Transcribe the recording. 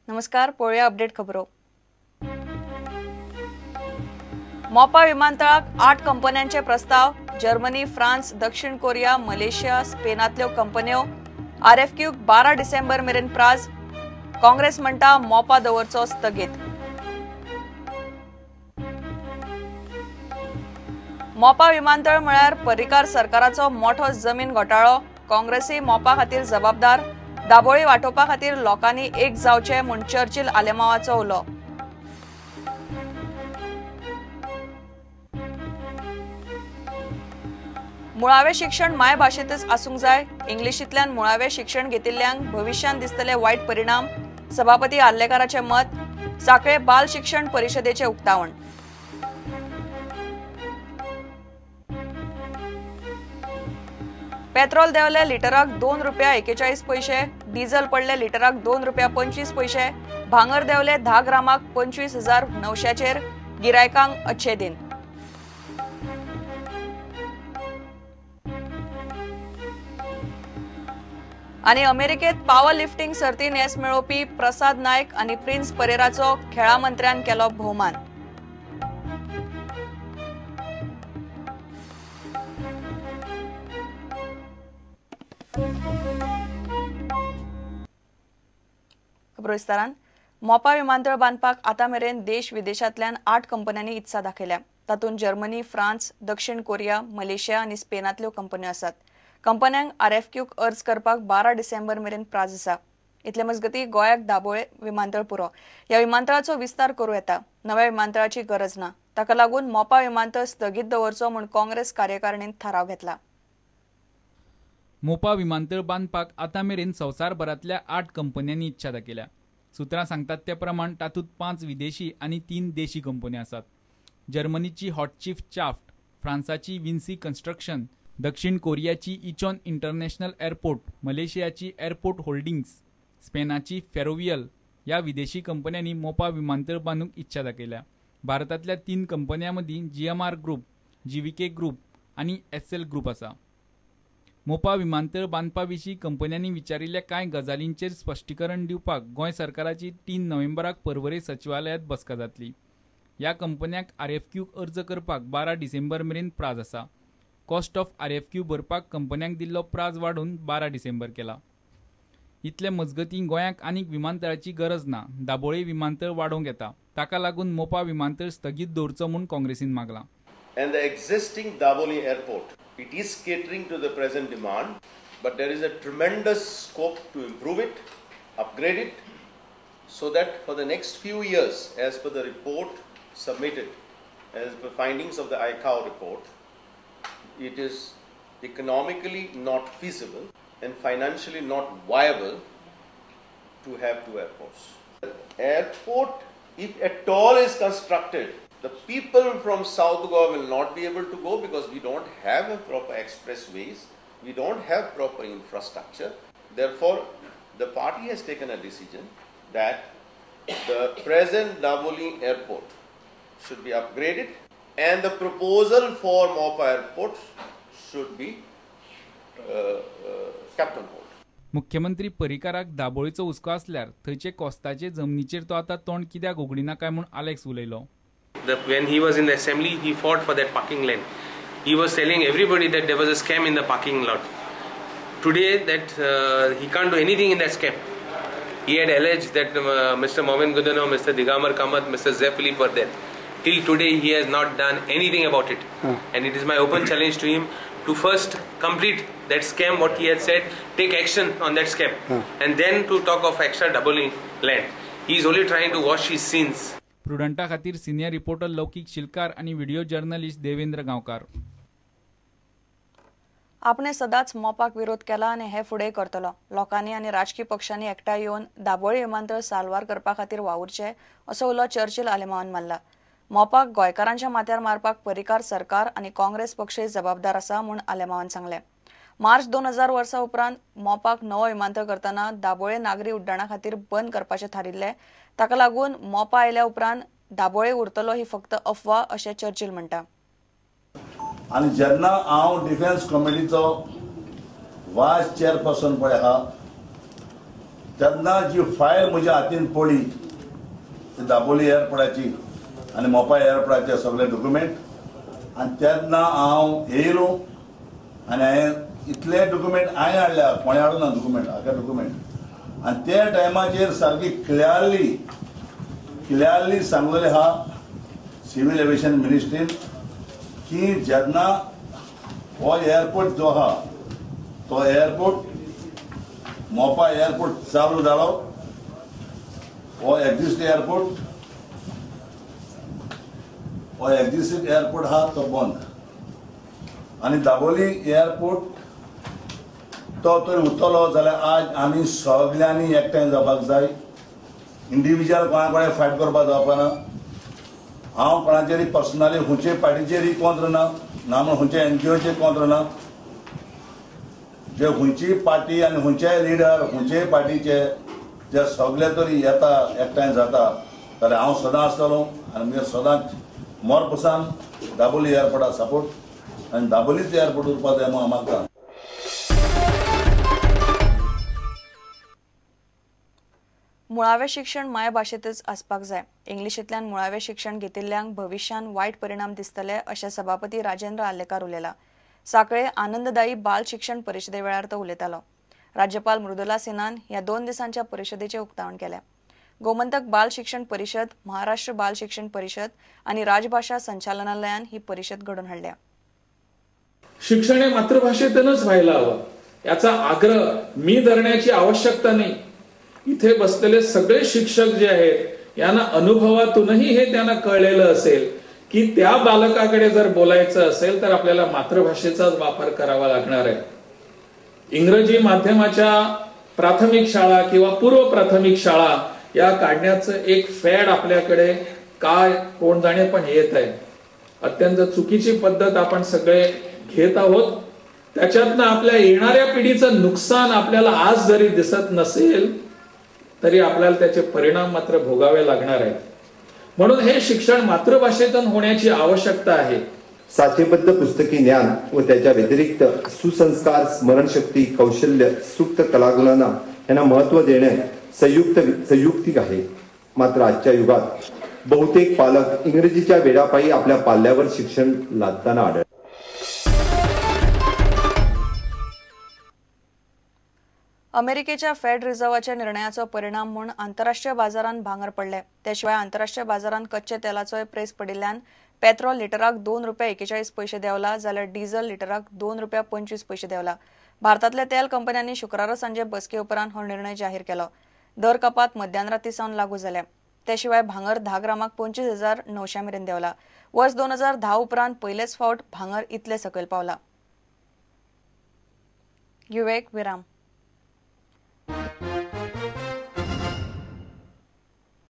नमस्कार, पळोवया अपडेट खबरो. मोपा विमानतळाक 8 कंपन्यांचे प्रस्ताव. जर्मनी, फ्रांस, दक्षिण कोरिया, मलेशिया, स्पेनांतल्यो कंपन्यो. आरएफक्यूक 12 डिसेंबर मेरेन प्राज. काँग्रेस म्हणटा मोपा दवरचो स्थगीत. मोपा विमानतळ म्हळ्यार पर्रीकार सरकाराचो मोठो जमीन घोटाळो. काँग्रेसी मोपा खातीर जबाबदार. दाबोळी वाटोवपा खातीर लोकांनी एक जावचे म्हूण चर्चिल आलेमावाचो उलो. मुळावे शिक्षण मायभाशेंतच आसूंक जाय. इंग्लिशींतल्यान मुळावे शिक्षण घेतिल्ल्यांक भविश्यांत दिसतले वायट परिणाम. सभापती आर्लेकाराचें मत. साखळे बाल शिक्षण परिशदेचें उक्तावण. पेट्रोल देंवले लिटराक 2 रुपया 41 पयशे, डिझल पडले लिटराक 2 रुपया 25 पयशे, भांगर देंवले 10 ग्रामाक 25,900चेर. गिरायकांक अच्छे दिन. आनी अमेरिकेत पावर लिफ्टिंग सर्तीन येस मेळोवपी प्रसाद नायक आनी प्रिन्स परेराचो खेळा मंत्र्यान केलो भोवमान. खबरो विस्तारान. मोपा विमानतळ बांदपाक आतां मेरेन देश विदेशांतल्यान 8 कंपन्यांनी इत्सा दाखयल्या. तातूंत जर्मनी, फ्रांस, दक्षिण कोरिया, मलेशिया आनी स्पेनांतल्यो कंपन्यो आसात. कंपन्यांक आरएफक्यूक अर्ज करपाक 12 डिसेंबर मेरेन प्राज आसा. इतले मजगती गोंयाक दाबोळे विमानतळ पुरो. ह्या विमानतळाचो विस्तार करूं येता. नव्या विमानतळाची गरज ना. ताका लागून मोपा विमानतळ स्थगीत दवरचो म्हूण काँग्रेस कार्यकारिणीन थाराव घेतला. मोपा विमानतळ बांदपाक आतां मेरेन संवसारभरांतल्या 8 कंपन्यांनी इच्छा दाखयल्या. सुत्रां सांगतात ते प्रमाण तातूंत 5 विदेशी आनी 3 देशी कंपन्यो आसात. जर्मनीची हॉटचीफ चाफ्ट, फ्रांसाची विन्सी कन्स्ट्रक्शन, दक्षिण कोरियाची इचॉन इंटरनॅशनल एअरपोर्ट, मलेशियाची एअरपोर्ट होल्डिंग्स, स्पेनाची फेरोवियल ह्या विदेशी कंपन्यांनी मोपा विमानतळ बांदूंक इच्छा दाखयल्या. भारतांतल्या 3 कंपन्यां मदीं जीएमआर ग्रुप, जीव्हीके ग्रुप आनी एसएल ग्रुप आसा. मोपा विमानतळ बांदपा विशीं कंपन्यांनी विचारिल्ल्या कांय गजालींचेर स्पश्टीकरण दिवपाक गोंय सरकाराची 3 नोव्हेंबराक पर्वरे सचिवालयांत बसका जातली. ह्या कंपन्यांक आरएफक्यूक अर्ज करपाक 12 डिसेंबर मेरेन प्राज आसा. कॉस्ट ऑफ आरएफक्यू भरपाक कंपन्यांक दिल्लो प्राज वाडून 12 डिसेंबर केला. इतले मजगतीं गोंयाक आनीक विमानतळाची गरज ना. दाबोळे विमानतळ वाडोवंक येता. ताका लागून मोपा विमानतळ स्थगीत दवरचो म्हूण काँग्रेसीन मागलां. And the existing Dabolim airport, it is catering to the present demand, but there is a tremendous scope to improve it, upgrade it, so that for the next few years, as per the report submitted, as per findings of the ICAO report, it is economically not feasible and financially not viable to have 2 airports. The airport, if at all is constructed, the people from South Goa will not be able to go because we don't have a proper expressways, we don't have proper infrastructure. Therefore, the party has taken a decision that the present Dabolim airport should be upgraded and the proposal for Mopa airport should be kept on hold. मुख्यमंत्री पर्रीकाराक दाबोळीचो हुस्को आसल्यार थंयचे कोस्ताचे जमनीचेर तो आतां तोंड कित्याक उगडिना काय म्हूण आलेक्स उलयलो. When he was in the assembly, he fought for that parking land. He was telling everybody that there was a scam in the parking lot. Today, that he can't do anything in that scam. He had alleged that Mr. Mauvin Godinho, Mr. Digambar Kamath, Mr. Zé Felipe were there. Till today, he has not done anything about it. And it is my open challenge to him to first complete that scam, what he had said, take action on that scam, and then to talk of extra doubling land. He is only trying to wash his sins. प्रुडंटा खातीर senior reporter लौकीक शिलकार आनी video journalist Devendra गांवकार. आपणे सदांच मोपाक विरोध केला आनी हे फुडें करतलो. लोकांनी आनी राजकी पक्षांनी एकठांय येवन दाबोळी विमानतळ साल्वार करपा खातीर वावुरचे असो उलो चर्चिल आलेमावान मारला. मोपाक गोंयकारांच्या माथ्यार मारपाक पर्रीकार सरकार आनी काँग्रेस पक्षय जबाबदार आसा म्हूण आलेमावान सांगलें. मार्च 2000 वर्सा उपरांत मोपाक नवो विमानतळ करतना दाबोळे नागरी उड्डाणा खातीर बंद करपाचें थारिल्लें. ताका लागून मोपा आयल्या उपरांत दाबोळे उरतलो ही फक्त अफवा अशें चर्चिल म्हणटा. आनी जेन्ना हांव डिफेन्स कमिटीचो वायस चेअरपर्सन पळय आहा तेन्ना जी फायल म्हज्या हातीन पडली ती दाबोली एअरपोर्टाची आनी मोपा एअरपोर्टाचे सगळे डॉक्युमेंट आनी तेन्ना हांव येयलो आनी हांवें इतले डॉक्युमेंट हांवें हाडल्या, कोणें हाडूं ना डॉक्युमेंट, आख्या डॉक्युमेंट. आनी त्या टायमाचेर सारकी क्लियरली क्लियरली सांगलेलें आहा सिव्हील एव्हिएशन मिनिस्ट्रीन की जेन्ना हो एअरपोर्ट जो आहा तो एअरपोर्ट मोपा एअरपोर्ट चालू जालो, हो एक्झिस्ट एअरपोर्ट, हो एक्झिस्ट एअरपोर्ट आहा तो बंद आनी दाबोली एअरपोर्ट तो थंय उरतलो जाल्यार आज आमी सगल्यांनी एकठांय जावपाक जाय. इंडिविज्युअल कोणा कडेन फायट करपाक जावपाना. हांव कोणाचेरय पर्सनली खंयचे पार्टीचेरय कोंत्र ना, ना म्हण खंयच्या एनजीओचेर कोंत्र ना. जे खंयची पार्टी आनी खंयचेय लिडर खंयचेय पार्टीचे जे सगळे तरी येता एकठांय जाता जाल्यार हांव सदां आसतलो आनी म्हगे सदांच मोरपसान दाबोली एअरपोर्टाक सपोर्ट आनी दाबोलीच एअरपोर्ट उरपाक जाय म्हूण हांव मागता. मुळावें शिक्षण मायभाशेंतच आसपाक जाय. इंग्लिशींतल्यान मुळावें शिक्षण घेतिल्ल्यांक भविश्यांत वायट परिणाम दिसतले अशें सभापती राजेंद्र आर्लेकार उलयला. साखळे आनंददायी बाल शिक्षण परिशदे वेळार तो उलयतालो. राज्यपाल मृदुला सिन्हान ह्या 2 दिसांच्या परिशदेचें उक्तावण केलें. गोमंतक बाल शिक्षण परिशद, महाराष्ट्र बाल शिक्षण परिशद आनी राजभाशा संचालनालयान ही परिशद घडोवन हाडल्या. शिक्षण हे मातृभाषेतूनच व्हायला हवं याचा आग्रह मी धरण्याची आवश्यकता नाही. इथे बसलेले सगळे शिक्षक जे आहेत यांना अनुभवातूनही हे त्यांना कळलेलं असेल की त्या बालकाकडे जर बोलायचं असेल तर आपल्याला मातृभाषेचाच वापर करावा लागणार आहे. इंग्रजी माध्यमाच्या प्राथमिक शाळा किंवा पूर्व प्राथमिक शाळा या काढण्याचं एक फॅड आपल्याकडे काय कोण जाणे पण येत आहे. अत्यंत चुकीची पद्धत आपण सगळे घेत आहोत. त्याच्यातनं आपल्या येणाऱ्या पिढीचं नुकसान आपल्याला आज जरी दिसत नसेल तरी आपल्याला त्याचे परिणाम मात्र भोगावे लागणार आहेत. म्हणून हे शिक्षण मातृभाषेतून होण्याची आवश्यकता आहे. साचेबद्ध पुस्तकी ज्ञान व त्याच्या व्यतिरिक्त सुसंस्कार, स्मरणशक्ती, कौशल्य, सुप्त कलागुणांना यांना महत्त्व देणे संयुक्तिक आहे. मात्र आजच्या युगात बहुतेक पालक इंग्रजीच्या वेडापायी आपल्या पाल्यावर शिक्षण लादताना आढळतात. अमेरिकेच्या फेड रिझर्वाच्या निर्णयाचो परिणाम म्हूण आंतरराष्ट्रीय बाजारांत भांगर पडले. ते शिवाय आंतरराष्ट्रीय बाजारांत कच्चे तेलाचोय प्रेस पडिल्ल्यान पेट्रोल लिटराक ₹2.41 देंवला जाल्यार डिझल लिटराक ₹2.25 देंवला. भारतांतल्या तेल कंपन्यांनी शुक्रारा सांजे बसके उपरांत हो निर्णय जाहीर केलो. दर कपात मध्यानराती सावन लागू जाल्या. ते शिवाय भांगर 10 ग्रामाक 25,900 मेरेन देंवला. वर्स 2010 उपरांत पयलेच फावट भांगर इतले सकयल पावला. घेवया एक विराम.